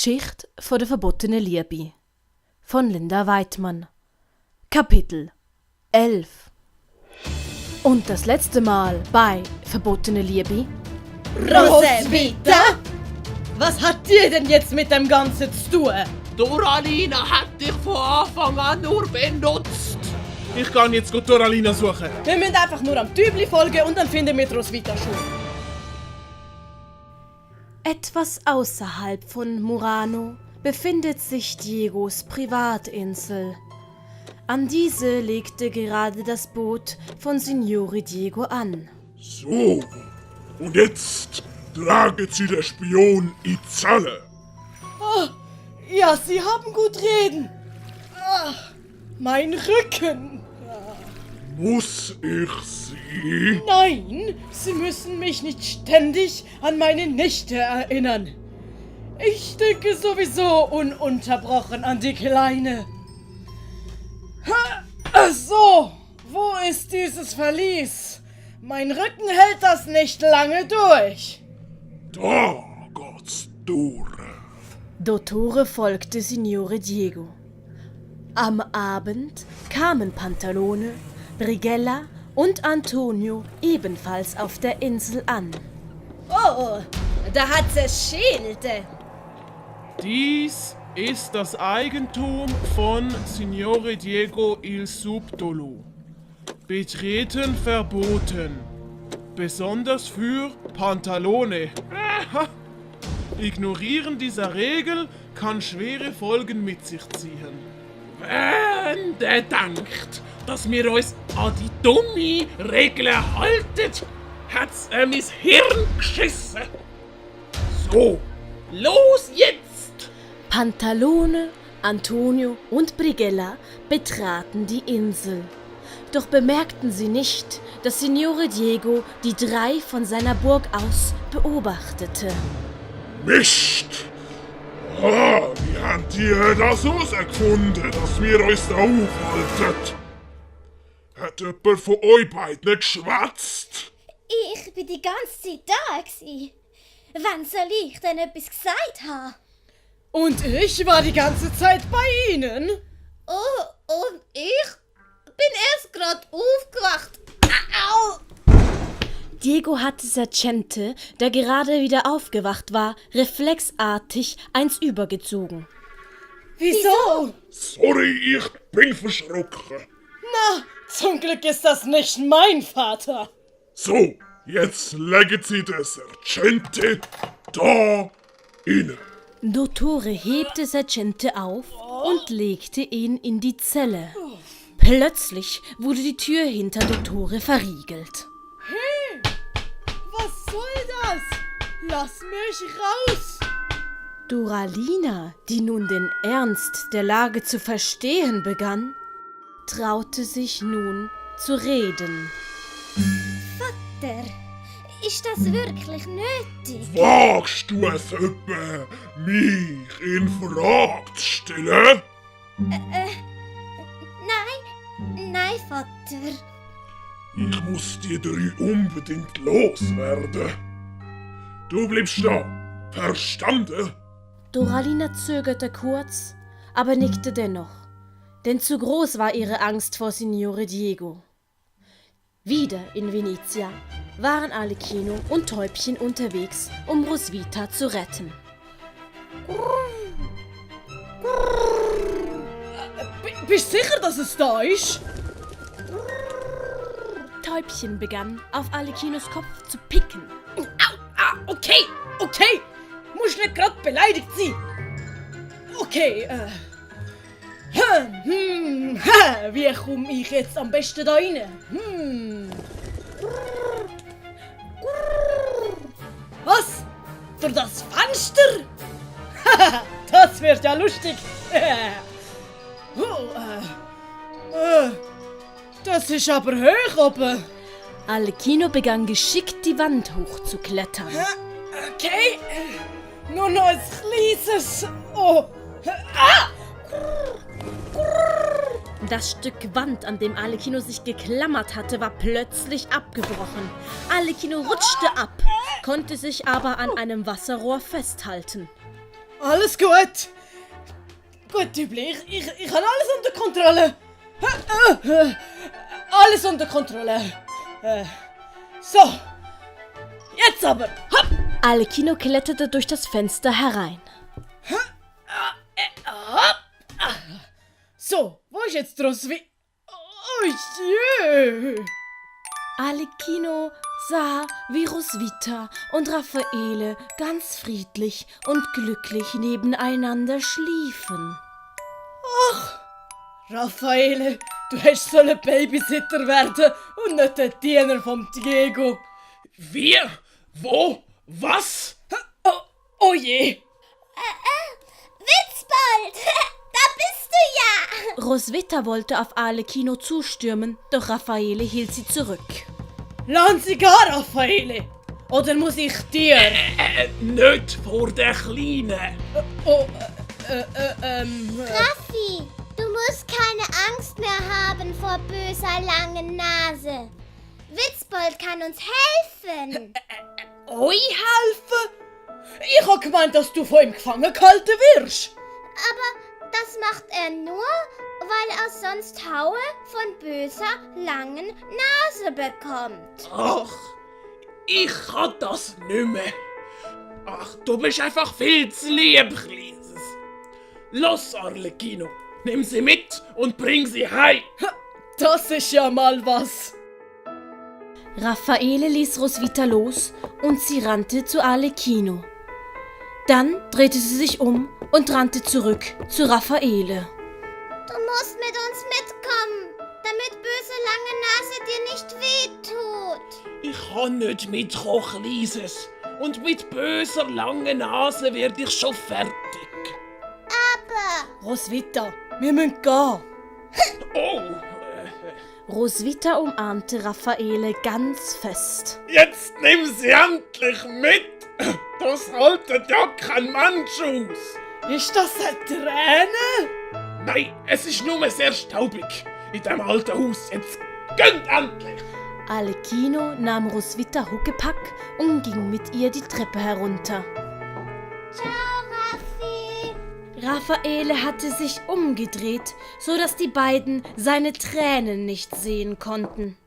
Geschichte von der verbotenen Liebe von Linda Weidmann. Kapitel 11. Und das letzte Mal bei Verbotene Liebe. Roswitha? Was hat dir denn jetzt mit dem Ganzen zu tun? Doralina hat dich von Anfang an nur benutzt. Ich kann jetzt Doralina suchen. Wir müssen einfach nur am Tübli folgen und dann finden wir Roswitha schon. Etwas außerhalb von Murano befindet sich Diegos Privatinsel. An diese legte gerade das Boot von Signore Diego an. So, und jetzt tragen Sie den Spion in die Zelle. Oh, ja, Sie haben gut reden. Mein Rücken. Muss ich Sie? Nein, Sie müssen mich nicht ständig an meine Nichte erinnern. Ich denke sowieso ununterbrochen an die Kleine. So, wo ist dieses Verlies? Mein Rücken hält das nicht lange durch. Da geht's durch. Dottore folgte Signore Diego. Am Abend kamen Pantalone, Brigella und Antonio ebenfalls auf der Insel an. Oh, da hat es Schilde. Dies ist das Eigentum von Signore Diego il Subdolo. Betreten verboten. Besonders für Pantalone. Ignorieren dieser Regel kann schwere Folgen mit sich ziehen. Wenn der denkt, dass wir uns an die dumme Regeln halten, hat's mein Hirn geschissen. So, los jetzt! Pantalone, Antonio und Brigella betraten die Insel. Doch bemerkten sie nicht, dass Signore Diego die drei von seiner Burg aus beobachtete. Mist! Wie haben die das herausgefunden, dass wir uns da aufhalten? Hat jemand von euch beiden geschwätzt? Ich bin die ganze Zeit da gsi. Wann soll ich denn etwas gesagt haben? Und ich war die ganze Zeit bei Ihnen. Oh, und ich bin erst gerade aufgewacht. Au! Diego hatte Sergente, der gerade wieder aufgewacht war, reflexartig eins übergezogen. Wieso? Sorry, ich bin verschrocken. Na, zum Glück ist das nicht mein Vater. So, jetzt legen Sie den Sergente da rein. Dottore hebte Sergente auf und legte ihn in die Zelle. Plötzlich wurde die Tür hinter Dottore verriegelt. Hey, was soll das? Lass mich raus. Doralina, die nun den Ernst der Lage zu verstehen begann, traute sich nun zu reden. Vater, ist das wirklich nötig? Wagst du es etwa, mich in Frage zu stellen? Nein, Vater. Ich muss die drei unbedingt loswerden. Du bleibst da, verstanden? Doralina zögerte kurz, aber nickte dennoch, denn zu groß war ihre Angst vor Signore Diego. Wieder in Venezia waren Arlecchino und Täubchen unterwegs, um Roswitha zu retten. Bist du sicher, dass es da ist? Täubchen begann, auf Arlecchinos Kopf zu picken. Okay. Muss nicht gerade beleidigt sein. Okay, wie komme ich jetzt am besten da rein? Was? Durch das Fenster? Das wird ja lustig. Das ist aber hoch oben. Arlecchino begann geschickt die Wand hochzuklettern. Okay, nur noch ein kleines. Oh. Das Stück Wand, an dem Arlecchino sich geklammert hatte, war plötzlich abgebrochen. Arlecchino rutschte ab, konnte sich aber an einem Wasserrohr festhalten. Alles gut. Gut, Dübli, ich habe alles unter Kontrolle. Alles unter Kontrolle. So, jetzt aber. Hopp. Alecchino kletterte durch das Fenster herein. So, wo ist jetzt Roswitha? Oh je. Alecchino sah, wie Roswitha und Raffaele ganz friedlich und glücklich nebeneinander schliefen. Raffaele, du hättest sollen Babysitter werden und nicht der Diener vom Diego. Wir? Wo? Was? Oh je. Witzbold, da bist du ja. Roswitha wollte auf Alecchino zustürmen, doch Raffaele hielt sie zurück. Lass sie gar, Raffaele. Oder muss ich dir? Nicht vor der Kleinen. Raffi, du musst keine Angst mehr haben vor böser langen Nase. Witzbold kann uns helfen. Euch helfen? Ich hab gemeint, dass du von ihm gefangen gehalten wirst. Aber das macht er nur, weil er sonst Haue von böser langen Nase bekommt. Ach, ich kann das nicht mehr. Ach, du bist einfach viel zu lieb, Kleines. Los, Alecchino, nimm sie mit und bring sie heim. Das ist ja mal was. Raffaele ließ Roswitha los und sie rannte zu Alecchino. Dann drehte sie sich um und rannte zurück zu Raffaele. Du musst mit uns mitkommen, damit böse lange Nase dir nicht wehtut. Ich kann nicht mitkommen, Kleines. Und mit böser langen Nase werd ich schon fertig. Aber Roswitha, wir müssen gehen. Oh, Roswitha umarmte Raffaele ganz fest. jetzt nimm sie endlich mit. Das haltet ja kein Mensch aus. Ist das eine Träne? Nein, es ist nur sehr staubig in dem alten Haus. Jetzt gönnt endlich. Alecchino nahm Roswitha Huckepack und ging mit ihr die Treppe herunter. ciao, Raffi. Raffaele hatte sich umgedreht, so dass die beiden seine Tränen nicht sehen konnten.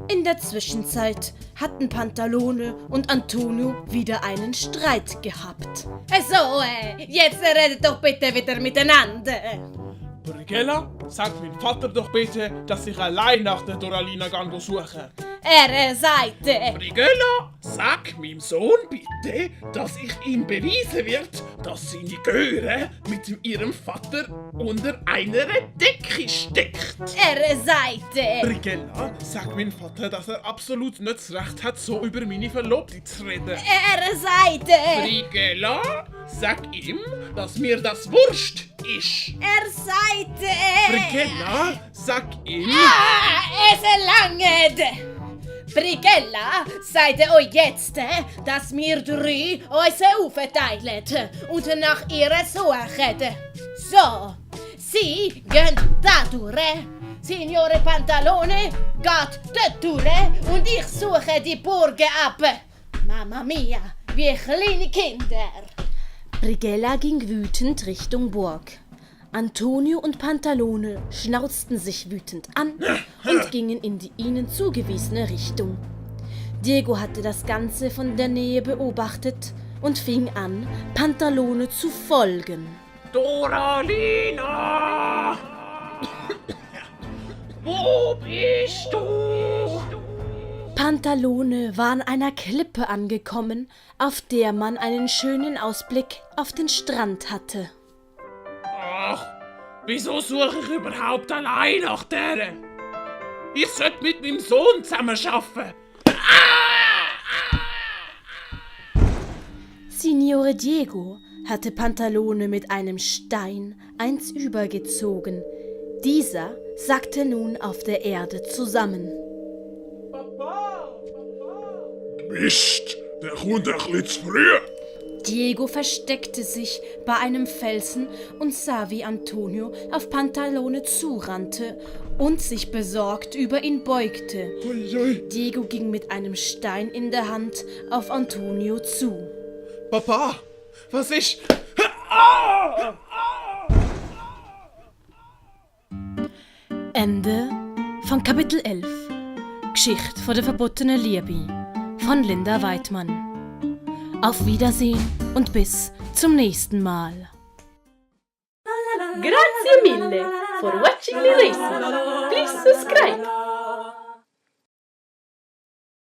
In der Zwischenzeit hatten Pantalone und Antonio wieder einen Streit gehabt. So, jetzt redet doch bitte wieder miteinander. Brighella, sag meinem Vater doch bitte, dass ich allein nach der Doralina gang suche. Seite. Brighella, sag meinem Sohn bitte, dass ich ihm beweisen wird, dass seine Göre mit ihrem Vater unter einer Decke steckt. Seite. Brighella, sag meinem Vater, dass er absolut nicht das Recht hat, so über meine Verlobte zu reden. Seite. Brighella, sag ihm, dass mir das wurscht ist. Seite. Brighella, sag ihm... Es lange. Brighella, seid euch jetzt, dass wir drei uns aufteilen und nach ihr suchen. So, sie gehen da durch, Signore Pantalone geht dort durch und ich suche die Burgen ab. Mamma mia, wie kleine Kinder. Brighella ging wütend Richtung Burg. Antonio und Pantalone schnauzten sich wütend an und gingen in die ihnen zugewiesene Richtung. Diego hatte das Ganze von der Nähe beobachtet und fing an, Pantalone zu folgen. Doralina! Wo bist du? Pantalone war an einer Klippe angekommen, auf der man einen schönen Ausblick auf den Strand hatte. Ach, wieso suche ich überhaupt allein nach der? Ich sollte mit meinem Sohn zusammen arbeiten. Signore Diego hatte Pantalone mit einem Stein eins übergezogen. Dieser sackte nun auf der Erde zusammen. Mist, der kommt ein bisschen zu früh. Diego versteckte sich bei einem Felsen und sah, wie Antonio auf Pantalone zurannte und sich besorgt über ihn beugte. Diego ging mit einem Stein in der Hand auf Antonio zu. Papa, Was ist? Ende von Kapitel 11. Geschichte von der verbotenen Liebe von Linda Weidmann. Auf Wiedersehen und bis zum nächsten Mal. Grazie mille for watching the lesson. Please subscribe.